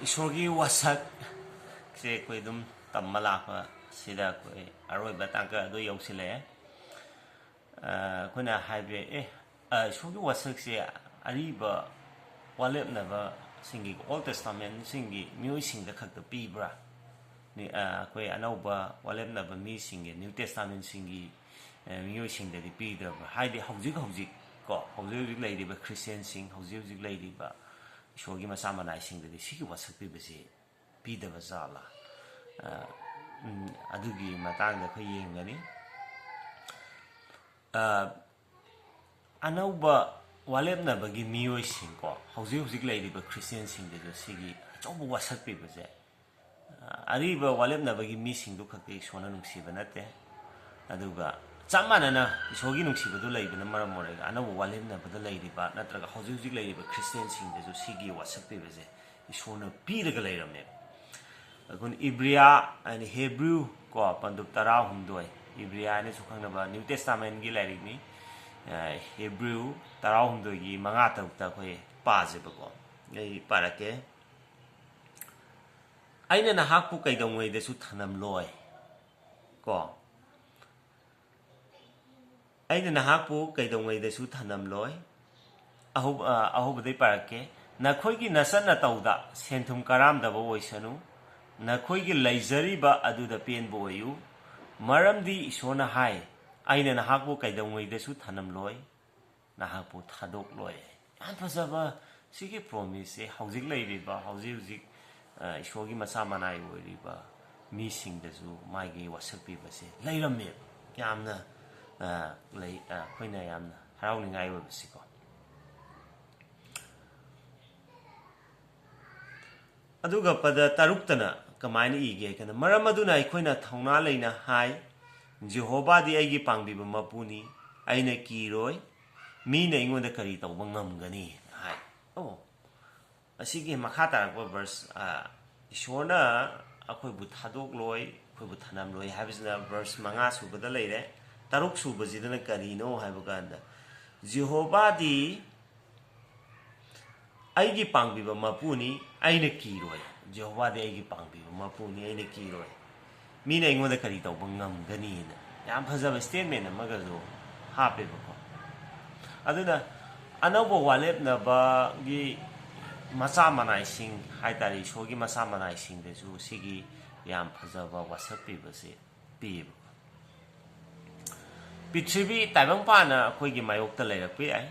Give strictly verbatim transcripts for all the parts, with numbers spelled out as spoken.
ꯏꯁꯣꯔꯒꯤ ꯋꯥꯁꯛꯁꯦ ꯑꯩꯈꯣꯏ ꯑꯗꯨꯝ ꯇꯝꯕ ꯂꯥꯛꯄꯁꯤꯗ ꯑꯩꯈꯣꯏ ꯑꯔꯣꯏꯕ ꯇꯥꯡꯀꯛ ꯑꯗꯨ ꯌꯧꯁꯤꯜꯂꯛꯑꯦ꯫ ꯑ, ꯑꯩꯈꯣꯏꯅ ꯍꯥꯏꯕ, ꯑꯦ, ꯑ, ꯏꯁꯣꯔꯒꯤ ꯋꯥꯁꯛꯁꯦ ꯑꯔꯤꯕ ꯋꯥꯂꯦꯞꯅꯕꯁꯤꯡꯒꯤ, Old Testamentꯁꯤꯡꯒꯤ ꯃꯤꯑꯣꯏꯁꯤꯡꯗ ꯈꯛꯇ ꯄꯤꯕ꯭ꯔꯥ? ꯅꯤ-, ꯑ, ꯑꯩꯈꯣꯏ ꯑꯅꯧꯕ ꯋꯥꯂꯦꯞꯅꯕ ꯃꯤꯁꯤꯡꯒꯤ, New Testamentꯁꯤꯡꯒꯤ, ꯑ, ꯃꯤꯑꯣꯏꯁꯤꯡꯗꯗꯤ ꯄꯤꯗꯕ꯭ꯔꯥ? ꯍꯥꯏꯗꯤ ꯍꯧꯖꯤꯛ ꯍꯧꯖꯤꯛ ꯀꯣ, ꯍꯧꯖꯤꯛ ꯍꯧꯖꯤꯛ ꯂꯩꯔꯤꯕ ꯈ꯭ꯔꯤꯁꯇꯤꯌꯥꯟꯁꯤꯡ, ꯍꯧꯖꯤꯛ ꯍꯧꯖꯤꯛ ꯂꯩꯔꯤꯕ ꯏꯁꯣꯔꯒꯤ ꯃꯆꯥ ꯃꯅꯥꯏꯁꯤꯡꯗꯗꯤ ꯁꯤꯒꯤ ꯋꯥꯁꯛ ꯄꯤꯕꯁꯤ ꯄꯤꯗꯕ ꯖꯥꯠꯂꯥ? ꯑ, ꯎꯝ, ꯑꯗꯨꯒꯤ ꯃꯇꯥꯡꯗ ꯑꯩꯈꯣꯏ ꯌꯦꯡꯒꯅꯤ꯫ ꯑ, ꯑꯅꯧꯕ ꯋꯥꯂꯦꯞꯅꯕꯒꯤ ꯃꯤꯑꯣꯏꯁꯤꯡꯀꯣ, ꯍꯧꯖꯤꯛ ꯍꯧꯖꯤꯛ ꯂꯩꯔꯤꯕ ꯈ꯭ꯔꯤꯁꯇꯤꯌꯥꯟꯁꯤꯡꯗꯁꯨ ꯁꯤꯒꯤ ꯑꯆꯧꯕ ꯋꯥꯁꯛ ꯄꯤꯕꯁꯦ, ꯑ, ꯑꯔꯤꯕ ꯋꯥꯂꯦꯞꯅꯕꯒꯤ ꯃꯤꯁꯤꯡꯗꯨ ꯈꯛꯇ ꯏꯁꯣꯔꯅ ꯅꯨꯡꯁꯤꯕ ꯅꯠꯇꯦ꯫ ꯑꯗꯨꯒ ꯆꯞ ꯃꯥꯟꯅꯅ ꯏꯁꯣꯔꯒꯤ ꯅꯨꯡꯁꯤꯕꯗꯨ ꯂꯩꯕꯅ ꯃꯔꯝ ꯑꯣꯏꯔꯒ ꯑꯅꯧꯕ ꯋꯥꯂꯦꯞꯅꯕꯗ ꯂꯩꯔꯤꯕ ꯅꯠꯇ꯭ꯔꯒ ꯍꯧꯖꯤꯛ ꯍꯧꯖꯤꯛ ꯂꯩꯔꯤꯕ ꯈ꯭ꯔꯤꯁꯇꯤꯌꯥꯟꯁꯤꯡꯗꯁꯨ ꯁꯤꯒꯤ ꯋꯥꯁꯛ ꯄꯤꯕꯁꯦ ꯏꯁꯣꯔꯅ ꯄꯤꯔꯒ ꯂꯩꯔꯝꯃꯦꯕ꯫ ꯑꯩꯈꯣꯏꯅ ꯏꯕ꯭ꯔꯤꯌꯥ ꯍꯥꯏꯅ ꯍꯦꯕ꯭ꯔꯤꯌꯨ ꯀꯣ, ꯄꯟꯗꯨꯞ ꯇꯔꯥꯍꯨꯝꯗꯣꯏ, ꯏꯕ꯭ꯔꯤꯌꯥ ꯍꯥꯏꯅꯁꯨ ꯈꯪꯅꯕ New Testamentꯀꯤ ꯂꯥꯏꯔꯤꯛꯅꯤ꯫ ꯑ, ꯍꯦꯕ꯭ꯔꯤꯌꯨ ꯇꯔꯥꯍꯨꯝꯗꯣꯏꯒꯤ ꯃꯉꯥ ꯇꯔꯨꯛꯇ ꯑꯩꯈꯣꯏ ꯄꯥꯁꯦꯕꯀꯣ꯫ ꯑꯩ ꯄꯥꯔꯛꯀꯦ꯫ "ꯑꯩꯅ ꯅꯍꯥꯛꯄꯨ ꯀꯩꯗꯧꯉꯩꯗꯁꯨ ꯊꯅꯝꯂꯣꯏ" ꯀꯣ꯫ "ꯑꯩꯅ ꯅꯍꯥꯛꯄꯨ ꯀꯩꯗꯧꯉꯩꯗꯁꯨ ꯊꯅꯝꯂꯣꯏ"꯫ ꯑꯍꯧ-, ꯑ, ꯑꯍꯧꯕꯗꯩ ꯄꯥꯔꯛꯀꯦ꯫ "ꯅꯈꯣꯏꯒꯤ ꯅꯆꯠ ꯅꯇꯧꯗ ꯁꯦꯟꯊꯨꯝ ꯀꯔꯥꯝꯗꯕ ꯑꯣꯏꯁꯅꯨ, ꯅꯈꯣꯏꯒꯤ ꯂꯩꯖꯔꯤꯕ ꯑꯗꯨꯗ ꯄꯦꯟꯕ ꯑꯣꯏꯌꯨ, ꯃꯔꯝꯗꯤ ꯏꯁꯣꯔꯅ ꯍꯥꯏ, 'ꯑꯩꯅ ꯅꯍꯥꯛꯄꯨ ꯀꯩꯗꯧꯉꯩꯗꯁꯨ ꯊꯅꯝꯂꯣꯏ, ꯅꯍꯥꯛꯄꯨ ꯊꯥꯗꯣꯛꯂꯣꯏ.'" ꯌꯥꯝ ꯐꯖꯕ ꯁꯤꯒꯤ promiseꯁꯦ ꯍꯧꯖꯤꯛ ꯂꯩꯔꯤꯕ, ꯍꯧꯖꯤꯛ ꯍꯧꯖꯤꯛ, ꯑ, ꯏꯁꯣꯔꯒꯤ ꯃꯆꯥ ꯃꯅꯥꯏ ꯑꯣꯏꯔꯤꯕ ꯃꯤꯁꯤꯡꯗꯁꯨ ꯃꯥꯒꯤ ꯋꯥꯁꯛ ꯄꯤꯕꯁꯦ ꯂꯩꯔꯝꯃꯦꯕ꯫ ꯌꯥꯝꯅ, ꯑ, ꯂꯩ, ꯑ, ꯑꯩꯈꯣꯏꯅ ꯌꯥꯝꯅ ꯍꯔꯥꯎꯅꯤꯡꯉꯥꯏ ꯑꯣꯏꯕꯁꯤꯀꯣ꯫ ꯑꯗꯨꯒ ꯄꯗ ꯇꯔꯨꯛꯇꯅ ꯀꯃꯥꯏꯅ ꯏꯒꯦ ꯍꯥꯏ ꯀꯥꯟꯗ, "ꯃꯔꯝ ꯑꯗꯨꯅ ꯑꯩꯈꯣꯏꯅ ꯊꯧꯅꯥ ꯂꯩꯅ ꯍꯥꯏ, 'ꯖꯦꯍꯣꯚꯥꯗꯤ ꯑꯩꯒꯤ ꯄꯥꯡꯕꯤꯕ ꯃꯄꯨꯅꯤ, ꯑꯩꯅ ꯀꯤꯔꯣꯏ, ꯃꯤꯅ ꯑꯩꯉꯣꯟꯗ ꯀꯔꯤ ꯇꯧꯕ ꯉꯝꯒꯅꯤ?' ꯍꯥꯏ꯫ ꯑꯣ, ꯑꯁꯤꯒꯤ ꯃꯈꯥ ꯇꯥꯔꯛꯄ verse, ꯑ, ꯏꯁꯣꯔꯅ ꯑꯩꯈꯣꯏꯕꯨ ꯊꯥꯗꯣꯛꯂꯣꯏ, ꯑꯩꯈꯣꯏꯕꯨ ꯊꯅꯝꯂꯣꯏ ꯍꯥꯏꯕꯁꯤꯅ verse ꯃꯉꯥ ꯁꯨꯕꯗ ꯂꯩꯔꯦ꯫ ꯇꯔꯨꯛ ꯁꯨꯕꯁꯤꯗꯅ ꯀꯔꯤꯅꯣ ꯍꯥꯏꯕ ꯀꯥꯟꯗ, "ꯖꯦꯍꯣꯚꯥꯗꯤ ꯑꯩꯒꯤ ꯄꯥꯡꯕꯤꯕ ꯃꯄꯨꯅꯤ, ꯑꯩꯅ ꯀꯤꯔꯣꯏ꯫ ꯖꯦꯍꯣꯚꯥꯗꯤ ꯑꯩꯒꯤ ꯄꯥꯡꯕꯤꯕ ꯃꯄꯨꯅꯤ, ꯑꯩꯅ ꯀꯤꯔꯣꯏ꯫ ꯃꯤꯅ ꯑꯩꯉꯣꯟꯗ ꯀꯔꯤ ꯇꯧꯕ ꯉꯝꯒꯅꯤꯅ ꯌꯥꯝ ꯐꯖꯕ statement ꯑꯃꯒꯁꯨ ꯍꯥꯞꯄꯦꯕꯀꯣ꯫ ꯑꯗꯨꯅ ꯑꯅꯧꯕ ꯋꯥꯔꯦꯞꯅꯕꯒꯤ ꯃꯆꯥ ꯃꯅꯥꯏꯁꯤꯡ ꯍꯥꯏ ꯇꯥꯔꯦ, ꯏꯁꯣꯔꯒꯤ ꯃꯆꯥ ꯃꯅꯥꯏꯁꯤꯡꯗꯁꯨ ꯁꯤꯒꯤ ꯌꯥꯝ ꯐꯖꯕ ꯋꯥꯁꯛ ꯄꯤꯕꯁꯦ ꯄꯤꯌꯦꯕꯀꯣ꯫ ꯄ꯭ꯔꯤꯊꯤꯕꯤ ꯇꯥꯏꯕꯪ ꯄꯥꯅ ꯑꯩꯈꯣꯏꯒꯤ ꯃꯥꯌꯣꯛꯇ ꯂꯩꯔꯛꯄ ꯌꯥꯏ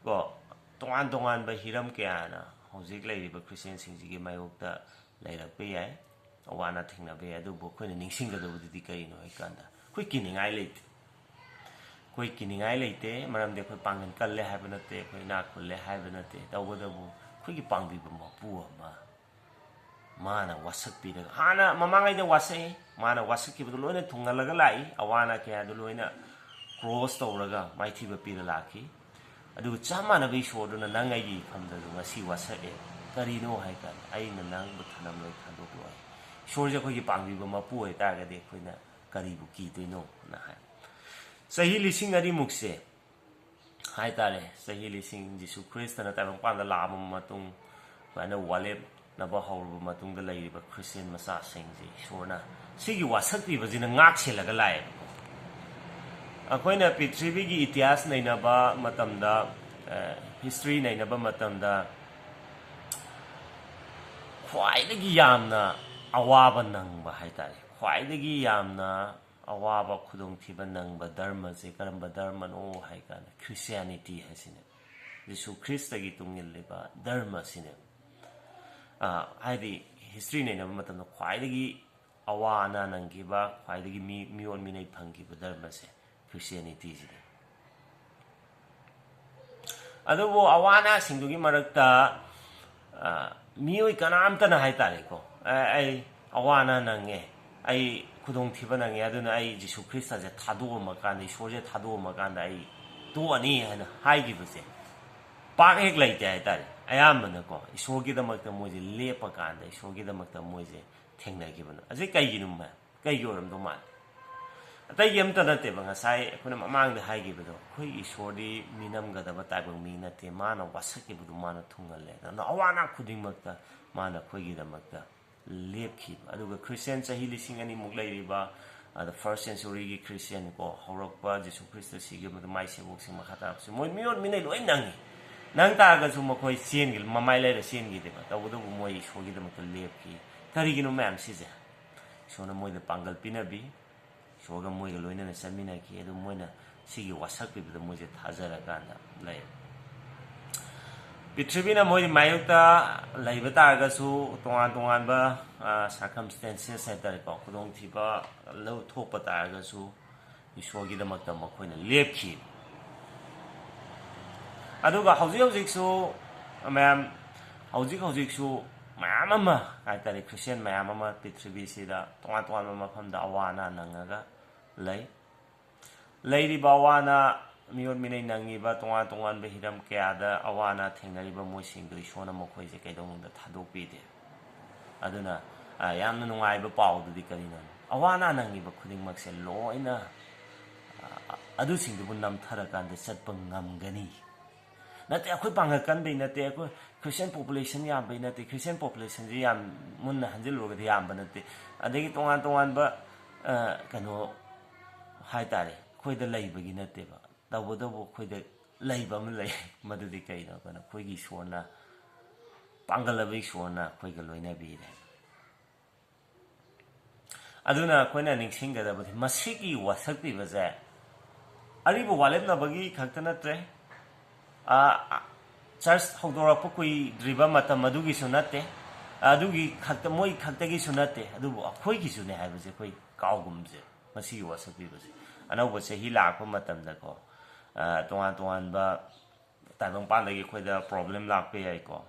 ꯀꯣ꯫ ꯇꯣꯉꯥꯟ ꯇꯣꯉꯥꯟꯕ ꯍꯤꯔꯝ ꯀꯌꯥꯅ ꯍꯧꯖꯤꯛ ꯂꯩꯔꯤꯕ ꯈ꯭ꯔꯤꯁꯇꯤꯌꯥꯟꯁꯤꯡꯁꯤꯒꯤ ꯃꯥꯌꯣꯛꯇ ꯂꯩꯔꯛꯄ ꯌꯥꯏ, ꯑꯋꯥ ꯑꯅꯥ ꯊꯦꯡꯅꯕ ꯌꯥꯏ꯫ ꯑꯗꯨꯕꯨ ꯑꯩꯈꯣꯏꯅ ꯅꯤꯡꯁꯤꯡꯒꯗꯧꯕꯗꯨꯗꯤ ꯀꯔꯤꯅꯣ ꯍꯥꯏꯀꯥꯟꯗ, ꯑꯩꯈꯣꯏ ꯀꯤꯅꯤꯡꯉꯥꯏ ꯂꯩꯇꯦ꯫ ꯑꯩꯈꯣꯏ ꯀꯤꯅꯤꯡꯉꯥꯏ ꯂꯩꯇꯦ, ꯃꯔꯝꯗꯤ ꯑꯩꯈꯣꯏ ꯄꯥꯡꯒꯜ ꯀꯜꯂꯦ ꯍꯥꯏꯕ ꯅꯠꯇꯦ, ꯑꯩꯈꯣꯏ ꯏꯅꯥꯛ ꯈꯨꯜꯂꯦ ꯍꯥꯏꯕ ꯅꯠꯇꯦ꯫ ꯇꯧꯕꯇꯕꯨ ꯑꯩꯈꯣꯏꯒꯤ ꯄꯥꯡꯕꯤꯕ ꯃꯄꯨ ꯑꯃ, ꯃꯥꯅ ꯋꯥꯁꯛꯄꯤꯔꯒ, ꯍꯥꯟꯅ ꯃꯃꯥꯡꯉꯩꯗ ꯋꯥꯁꯛꯏ, ꯃꯥꯅ ꯋꯥꯁꯛꯈꯤꯕꯗꯨ ꯂꯣꯏꯅ ꯊꯨꯡꯍꯜꯂꯒ ꯂꯥꯛꯏ, ꯑꯋꯥ ꯑꯅꯥ ꯀꯌꯥꯗꯨ ꯂꯣꯏꯅ cross ꯇꯧꯔꯒ ꯃꯥꯏꯊꯤꯕ ꯄꯤꯔ ꯂꯥꯛꯈꯤ꯫ ꯑꯗꯨꯒ ꯆꯞ ꯃꯥꯟꯅꯕ ꯏꯁꯣꯔꯗꯨꯅ ꯅꯪ ꯑꯩꯒꯤ ꯏꯐꯝꯗꯁꯨ ꯉꯁꯤ ꯋꯥꯁꯛꯑꯦ꯫ ꯀꯔꯤꯅꯣ ꯍꯥꯏ ꯀꯥꯟꯗ, "ꯑꯩꯅ ꯅꯪꯕꯨ ꯊꯅꯝꯂꯣꯏ ꯊꯥꯗꯣꯛꯂꯣꯏ"꯫ ꯏꯁꯣꯔꯁꯦ ꯑꯩꯈꯣꯏꯒꯤ ꯄꯥꯡꯕꯤꯕ ꯃꯄꯨ ꯑꯣꯏꯇꯥꯔꯒꯗꯤ ꯑꯩꯈꯣꯏꯅ ꯀꯔꯤꯕꯨ ꯀꯤꯗꯣꯏꯅꯣꯅ ꯍꯥꯏ꯫ ꯆꯍꯤ ꯂꯤꯁꯤꯡ ꯑꯅꯤꯃꯨꯛꯁꯦ ꯍꯥꯏ ꯇꯥꯔꯦ, ꯆꯍꯤ ꯂꯤꯁꯤꯡ, ꯖꯤꯁꯨ ꯈ꯭ꯔꯤꯁꯇꯅ ꯇꯥꯏꯕꯪꯄꯥꯟꯗ ꯂꯥꯛꯑꯕ ꯃꯇꯨꯡ, ꯁꯨꯃꯥꯏꯅ ꯋꯥꯔꯦꯞꯅꯕ ꯍꯧꯔꯕ ꯃꯇꯨꯡꯗ ꯂꯩꯔꯤꯕ ꯈ꯭ꯔꯤꯁꯇꯤꯌꯥꯟ ꯃꯆꯥꯁꯤꯡꯁꯦ ꯏꯁꯣꯔꯅ ꯁꯤꯒꯤ ꯋꯥꯁꯛ ꯄꯤꯕꯁꯤꯅ ꯉꯥꯛ ꯁꯦꯜꯂꯒ ꯂꯥꯛꯑꯦꯕꯀꯣ꯫ ꯑꯩꯈꯣꯏꯅ ꯄ꯭ꯔꯤꯊꯤꯕꯤꯒꯤ ꯏꯇꯤꯍꯥꯁ ꯅꯩꯅꯕ ꯃꯇꯝꯗ, ꯑ, history ꯅꯩꯅꯕ ꯃꯇꯝꯗ, ꯈ꯭ꯋꯥꯏꯗꯒꯤ ꯌꯥꯝꯅ ꯑꯋꯥꯕ ꯅꯪꯕ ꯍꯥꯏ ꯇꯥꯔꯦ, ꯈ꯭ꯋꯥꯏꯗꯒꯤ ꯌꯥꯝꯅ ꯑꯋꯥꯕ ꯈꯨꯗꯣꯡꯊꯤꯕ ꯅꯪꯕ ꯙꯔꯃꯁꯦ ꯀꯔꯝꯕ ꯙꯔꯃꯅꯣ ꯍꯥꯏ ꯀꯥꯟꯗ, ꯈ꯭ꯔꯤꯁꯇꯤꯌꯥꯅꯤꯇꯤ ꯍꯥꯏꯁꯤꯅꯦ, ꯖꯤꯁꯨ ꯈ꯭ꯔꯤꯁꯇꯒꯤ ꯇꯨꯡ ꯏꯜꯂꯤꯕ ꯙꯔꯃꯁꯤꯅꯦ꯫ ꯑ, ꯍꯥꯏꯗꯤ history ꯅꯩꯅꯕ ꯃꯇꯝꯗ ꯈ꯭ꯋꯥꯏꯗꯒꯤ ꯑꯋꯥ ꯑꯅꯥ ꯅꯪꯈꯤꯕ, ꯈ꯭ꯋꯥꯏꯗꯒꯤ ꯃꯤ, ꯃꯤꯑꯣꯠ ꯃꯤꯅꯩ ꯐꯪꯈꯤꯕ ꯙꯔꯃꯁꯦ ꯈ꯭ꯔꯤꯁꯇꯤꯌꯥꯅꯤꯇꯤꯁꯤꯅꯦ꯫ ꯑꯗꯨꯕꯨ ꯑꯋꯥ ꯑꯅꯥꯁꯤꯡꯗꯨꯒꯤ ꯃꯔꯛꯇ, ꯑ, ꯃꯤꯑꯣꯏ ꯀꯅꯥꯝꯇꯅ ꯍꯥꯏ ꯇꯥꯔꯦꯀꯣ, "ꯑ, ꯑꯩ ꯑꯋꯥ ꯑꯅꯥ ꯅꯪꯉꯦ, ꯑꯩ ꯈꯨꯗꯣꯡꯊꯤꯕ ꯅꯪꯉꯦ, ꯑꯗꯨꯅ ꯑꯩ ꯖꯤꯁꯨ ꯈ꯭ꯔꯤꯁꯇꯁꯦ ꯊꯥꯗꯣꯛꯑꯝꯃ ꯀꯥꯟꯗ, ꯏꯁꯣꯔꯁꯦ ꯊꯥꯗꯣꯛꯑꯝꯃ ꯀꯥꯟꯗ ꯑꯩ ꯇꯣꯛꯑꯅꯤ" ꯍꯥꯏꯅ ꯍꯥꯏꯈꯤꯕꯁꯦ ꯄꯥꯛ ꯍꯦꯛ ꯂꯩꯇꯦ ꯍꯥꯏ ꯇꯥꯔꯦ꯫ ꯑꯌꯥꯝꯕꯅꯀꯣ, ꯏꯁꯣꯔꯒꯤꯗꯃꯛꯇ ꯃꯣꯏꯁꯦ ꯂꯦꯞꯄ ꯀꯥꯟꯗ, ꯏꯁꯣꯔꯒꯤꯗꯃꯛꯇ ꯃꯣꯏꯁꯦ ꯊꯦꯡꯅꯈꯤꯕꯅ꯫ ꯑꯁꯤ ꯀꯩꯒꯤꯅꯣ ꯃꯥ-, ꯀꯩꯒꯤ ꯑꯣꯏꯔꯝꯗꯧ ꯃꯥꯜꯂꯤ? ꯑꯇꯩꯒꯤ ꯑꯝꯇ ꯅꯠꯇꯦꯕ, ꯉꯁꯥꯏ ꯑꯩꯈꯣꯏꯅ ꯃꯃꯥꯡꯗ ꯍꯥꯏꯈꯤꯕꯗꯣ, ꯑꯩꯈꯣꯏ ꯏꯁꯣꯔꯗꯤ ꯃꯤꯅꯝꯒꯗꯕ ꯇꯥꯏꯕꯪ ꯃꯤ ꯅꯠꯇꯦ, ꯃꯥꯅ ꯋꯥꯁꯛꯈꯤꯕꯗꯨ ꯃꯥꯅ ꯊꯨꯡꯍꯜꯂꯦ꯫ ꯑꯗꯨꯅ ꯑꯋꯥ ꯑꯅꯥ ꯈꯨꯗꯤꯡꯃꯛꯇ ꯃꯥꯅ ꯑꯩꯈꯣꯏꯒꯤꯗꯃꯛꯇ ꯂꯦꯞꯈꯤꯕ꯫ ꯑꯗꯨꯒ ꯈ꯭ꯔꯤꯁꯇꯤꯌꯥꯟ ꯆꯍꯤ ꯂꯤꯁꯤꯡ ꯑꯅꯤꯃꯨꯛ ꯂꯩꯔꯤꯕ, ꯑꯗ first century ꯒꯤ ꯈ꯭ꯔꯤꯁꯇꯤꯌꯥꯟ ꯀꯣ, ꯍꯧꯔꯛꯄ ꯖꯤꯁꯨ ꯈ꯭ꯔꯤꯁꯇ ꯁꯤꯈꯤꯕ ꯃꯇꯨꯡ ꯃꯥꯏ ꯁꯦꯕꯣꯛꯁꯤꯡ ꯃꯈꯥ ꯇꯥꯔꯛꯄꯁꯤ ꯃꯣꯏ ꯃꯤꯑꯣꯠ ꯃꯤꯅꯩ ꯂꯣꯏ ꯅꯪꯉꯤ꯫ ꯅꯪ ꯇꯥꯔꯒꯁꯨ ꯃꯈꯣꯏ ꯆꯦꯟꯈꯤ, ꯃꯃꯥꯏ ꯂꯩꯔ ꯆꯦꯟꯈꯤꯗꯦꯕ꯫ ꯇꯧꯕꯇꯕꯨ ꯃꯣꯏ ꯏꯁꯣꯔꯒꯤꯗꯃꯛꯇ ꯂꯦꯞꯈꯤ꯫ ꯀꯔꯤꯒꯤꯅꯣ ꯃꯌꯥꯝ ꯁꯤꯁꯦ? ꯏꯁꯣꯔꯅ ꯃꯣꯏꯗ ꯄꯥꯡꯒꯜ ꯄꯤꯅꯕꯤ, ꯏꯁꯣꯔꯒ ꯃꯣꯏꯒ ꯂꯣꯏꯅꯅ ꯆꯠꯃꯤꯟꯅꯈꯤ꯫ ꯑꯗꯨ ꯃꯣꯏꯅ ꯁꯤꯒꯤ ꯋꯥꯁꯛ ꯄꯤꯕꯗ ꯃꯣꯏꯁꯦ ꯊꯥꯖꯔꯀꯥꯟꯗ ꯂꯩ꯫ ꯄ꯭ꯔꯤꯊꯤꯕꯤꯅ ꯃꯣꯏꯒꯤ ꯃꯥꯌꯣꯛꯇ ꯂꯩꯕ ꯇꯥꯔꯒꯁꯨ, ꯇꯣꯉꯥꯟ ꯇꯣꯉꯥꯟꯕ circumstances ꯍꯥꯏꯇꯥꯔꯦꯀꯣ, ꯈꯨꯗꯣꯡꯊꯤꯕ ꯂꯧ ꯊꯣꯛꯄ ꯇꯥꯔꯒꯁꯨ, ꯏꯁꯣꯔꯒꯤꯗꯃꯛꯇ ꯃꯈꯣꯏꯅ ꯂꯦꯞꯈꯤ꯫ ꯑꯗꯨꯒ ꯍꯧꯖꯤꯛ ꯍꯧꯖꯤꯛꯁꯨ ꯃꯌꯥꯝ, ꯍꯧꯖꯤꯛ ꯍꯧꯖꯤꯛꯁꯨ ꯃꯌꯥꯝ ꯑꯃ ꯍꯥꯏꯇꯥꯔꯦ, ꯈ꯭ꯔꯤꯁꯇꯤꯌꯥꯟ ꯃꯌꯥꯝ ꯑꯃ ꯄ꯭ꯔꯤꯊꯤꯕꯤꯁꯤꯗ ꯇꯣꯉꯥꯟ ꯇꯣꯉꯥꯟꯕ ꯃꯐꯝꯗ ꯑꯋꯥ ꯑꯅꯥ ꯅꯪꯉꯒ ꯂꯩ꯫ ꯂꯩꯔꯤꯕ ꯑꯋꯥ ꯑꯅꯥ, ꯃꯤꯑꯣꯠ ꯃꯤꯅꯩ ꯅꯪꯉꯤꯕ, ꯇꯣꯉꯥꯟ ꯇꯣꯉꯥꯟꯕ ꯍꯤꯔꯝ ꯀꯌꯥꯗ ꯑꯋꯥ ꯑꯅꯥ ꯊꯦꯡꯅꯔꯤꯕ ꯃꯣꯏꯁꯤꯡꯗꯨ ꯏꯁꯣꯔꯅ ꯃꯈꯣꯏꯁꯦ ꯀꯩꯗꯧꯅꯨꯡꯗ ꯊꯥꯗꯣꯛꯄꯤꯗꯦ꯫ ꯑꯗꯨꯅ, ꯑ, ꯌꯥꯝꯅ ꯅꯨꯡꯉꯥꯏꯕ ꯄꯥꯎꯗꯨꯗꯤ ꯀꯔꯤꯅꯣ? ꯑꯋꯥ ꯑꯅꯥ ꯅꯪꯉꯤꯕ ꯈꯨꯗꯤꯡꯃꯛꯁꯦ ꯂꯣꯏꯅ, ꯑ, ꯑꯗꯨꯁꯤꯡꯗꯨꯕꯨ ꯅꯝꯊꯔꯀꯥꯟꯗ ꯆꯠꯄ ꯉꯝꯒꯅꯤ꯫ ꯅꯠꯇꯦ, ꯑꯩꯈꯣꯏ ꯄꯥꯡꯒꯜ ꯀꯟꯕꯩ ꯅꯠꯇꯦ, ꯑꯩꯈꯣꯏ ꯈ꯭ꯔꯤꯁꯇꯤꯌꯥꯟ ꯄꯣꯄꯨꯂꯦꯁꯟ ꯌꯥꯝꯕꯩ ꯅꯠꯇꯦ, ꯈ꯭ꯔꯤꯁꯇꯤꯌꯥꯟ ꯄꯣꯄꯨꯂꯦꯁꯟꯁꯤ ꯌꯥꯝ ꯃꯨꯟꯅ ꯍꯟꯖꯤꯜꯂꯨꯔꯒꯗꯤ ꯌꯥꯝꯕ ꯅꯠꯇꯦ꯫ ꯑꯗꯒꯤ ꯇꯣꯉꯥꯟ ꯇꯣꯉꯥꯟꯕ, ꯑ, ꯀꯩꯅꯣ ꯍꯥꯏꯇꯥꯔꯦ, ꯑꯩꯈꯣꯏꯗ ꯂꯩꯕꯒꯤ ꯅꯠꯇꯦꯕ꯫ ꯇꯧꯕꯇꯕꯨ ꯑꯩꯈꯣꯏꯗ ꯂꯩꯕ ꯑꯃ ꯂꯩ꯫ ꯃꯗꯨꯗꯤ ꯀꯩꯅꯣ ꯍꯥꯏꯕ ꯀꯥꯟꯗ ꯑꯩꯈꯣꯏꯒꯤ ꯏꯁꯣꯔꯅ, ꯄꯥꯡꯒꯜꯂꯕ ꯏꯁꯣꯔꯅ ꯑꯩꯈꯣꯏꯒ ꯂꯣꯏꯅꯕꯤꯔꯦ꯫ ꯑꯗꯨꯅ ꯑꯩꯈꯣꯏꯅ ꯅꯤꯡꯁꯤꯡꯒꯗꯕꯗꯤ ꯃꯁꯤꯒꯤ ꯋꯥꯁꯛ ꯄꯤꯕꯁꯦ ꯑꯔꯤꯕ ꯋꯥꯔꯦꯞꯅꯕꯒꯤ ꯈꯛꯇ ꯅꯠꯇ꯭ꯔꯦ꯫ ꯑ, ꯆꯔꯆ ꯍꯧꯗꯣꯔꯛꯄ ꯀꯨꯏꯗ꯭ꯔꯤꯕ ꯃꯇꯝ ꯑꯗꯨꯒꯤꯁꯨ ꯅꯠꯇꯦ, ꯑꯗꯨꯒꯤ ꯈꯛꯇ, ꯃꯣꯏ ꯈꯛꯇꯒꯤꯁꯨ ꯅꯠꯇꯦ, ꯑꯗꯨꯕꯨ ꯑꯩꯈꯣꯏꯒꯤꯁꯨꯅꯦ ꯍꯥꯏꯕꯁꯦ ꯑꯩꯈꯣꯏ ꯀꯥꯎꯒꯨꯝꯁꯦ꯫ ꯃꯁꯤꯒꯤ ꯋꯥꯁꯛ ꯄꯤꯕꯁꯦ ꯑꯅꯧꯕ ꯆꯍꯤ ꯂꯥꯛꯄ ꯃꯇꯝꯗꯀꯣ, ꯑ, ꯇꯣꯉꯥꯟ ꯇꯣꯉꯥꯟꯕ ꯇꯥꯏꯕꯪꯄꯥꯟꯗꯒꯤ ꯑꯩꯈꯣꯏꯗ problem ꯂꯥꯛꯄ ꯌꯥꯏꯀꯣ,